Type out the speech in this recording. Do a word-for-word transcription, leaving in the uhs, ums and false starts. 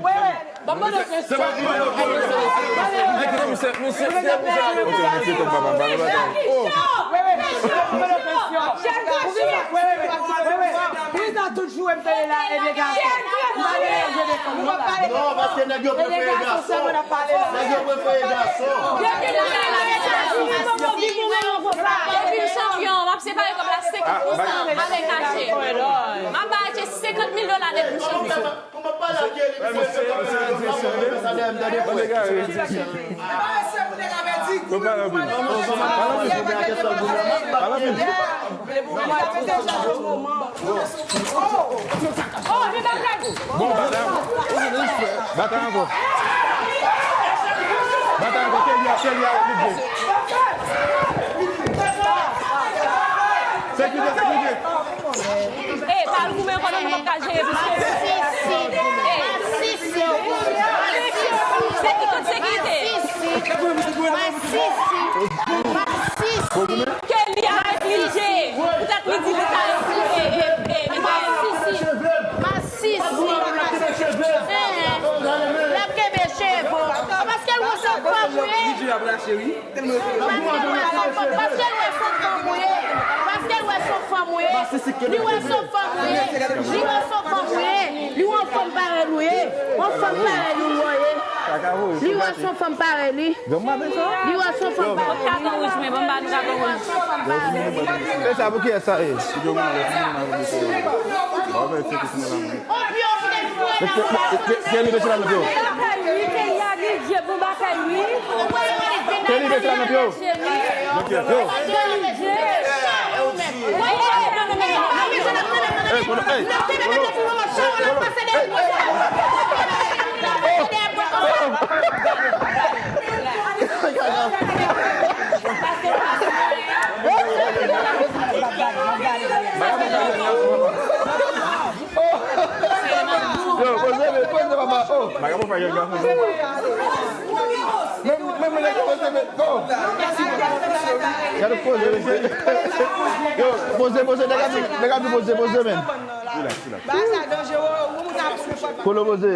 Ban m poze yon kesyon. Ban m poze yon kesyon. Ban m poze yon kesyon. Prezan tout jouè m te ye la, e de gason. M pa gen jwe de fanm non. Non, paske nèg yo prefere gason. Nèg yo prefere gason. Depi nou la, depi nou la, depi m chanpyon, m ap separe kòb la senkant pou san avèk Ache. M ap ba Ache senkant mil dola depi m chanpyon. Pou mwen pale ak Eli, misye fè kòmsi l ap fè sa dèyè m, tande frè. Mwen pale anpil. Pale anpil. Pale anpil. Bon, batay ankò. Batay ankò. Batay ankò. Kelly a, Kelly a, Eli. Sekirite, sekirite. Ey, pa al goumen ankò non, nou p ap ka jere plis ke sa. Ey. Se ki kot sekirite? Kelly arete li, poutèt li di li ta, e, e, e, li ta. Masisi. L ap kenbe cheve w. Paske l wè se yon fanm ou ye. Paske l wè se yon fanm ou ye. Paske l wè se yon fanm ou ye. Li wè se yon fanm ou ye. Li wè se yon fanm ou ye. Li wè yon fanm parèy ou ye. Yon fanm parèy ou wè ye. Li wè se yon fanm parèy li. Li wè se yon fanm parèy li. Katon wouj, men ban m ba nou katon wouj. E sa pou kiyès sa ye? Kelly, bese la nan pye w. Kelly, bese la nan pye w. Bon bagay, wi, Kelly, wi. Kelly, bese la nan pye w. Nan pye w. Ey, Kolo, ey, Kolo. Yo, poze, men, poze, papa. Oh. Bagay pou fè jèn gason. Men, men, men, poze, men. Oh. Gade poze, mesye. Yo, poze, poze, nèg ap di, nèg ap di poze, poze, men. Relax, relax. Kolo poze.